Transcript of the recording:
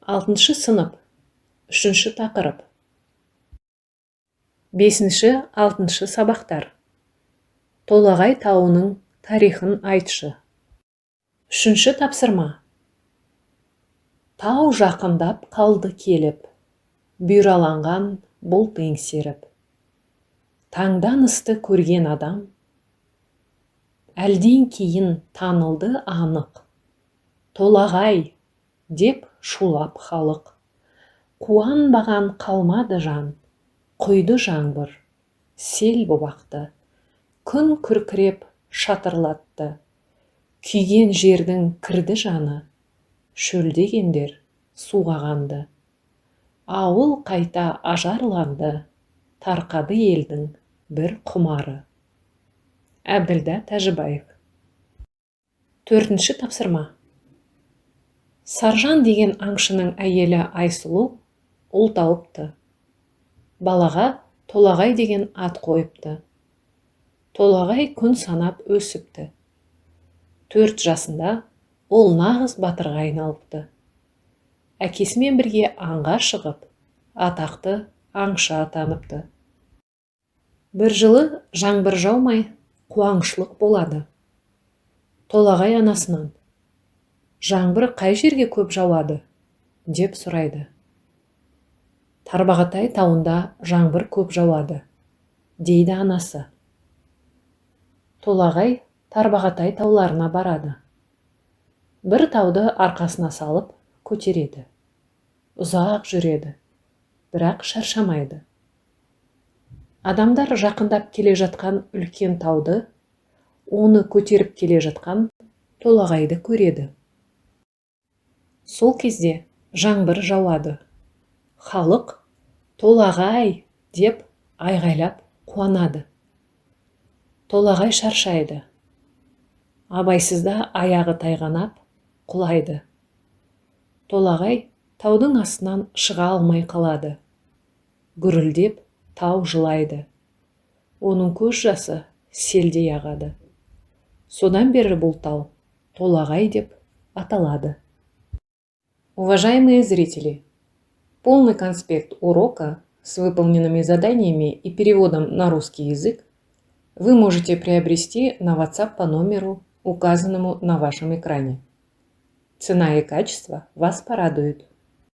Алтыншы сынып, үшінші тақырып. Бесінші, алтыншы сабақтар. Толағай тауының тарихын айтшы. Үшінші тапсырма. Тау жақындап қалды келіп, бұйраланған бұлт еңсеріп. Таңданысты көрген адам әлден кейін танылды анық. «Толағай!» деп шулап халық. Қуанбаған қалмады жан. Құйды жаңбыр, сел боп ақты. Күн күркіреп шатырлатты. Күйген жердің кірді жаны. Шөлдегендер суға қанды. Ауыл қайта ажарланды. Тарқады елдің бір құмары. Әбділда Тәжібаев. Төртінші тапсырма. Саржан деген аңшының әйелі Айсұлу ұл тауыпты. Балаға Толағай деген ат қойыпты. Толағай күн санап өсіпті. 4 жасында ол нағыз батырға айналыпты. Әкесімен бірге аңға шығып, атақты аңшы атаныпты. Бір жылы жаңбыр жаумай, қуаңшылық болады. Толағай анасынан: «Жаңбыр қай жерге көп жауады?» – деп сұрайды. «Тарбағатай тауында жаңбыр көп жауады», – дейді анасы. Толағай Тарбағатай тауларына барады. Бір тауды арқасына салып көтереді. Ұзақ жүреді, бірақ шаршамайды. Адамдар жақындап келе жатқан үлкен тауды, оны көтеріп келе жатқан Толағайды көреді. Сол кезде жаңбыр жауады. Халық «Толағай!» деп айғайлап қуанады. Толағай шаршайды. Абайсызда аяғы тайғанап, құлайды. Толағай таудың астынан шыға алмай қалады. Гүрілдеп тау жылайды. Оның көз жасы селдей ағады. Содан бері бұл тау Толағай деп аталады. Уважаемые зрители, полный конспект урока с выполненными заданиями и переводом на русский язык вы можете приобрести на WhatsApp по номеру, указанному на вашем экране. Цена и качество вас порадуют.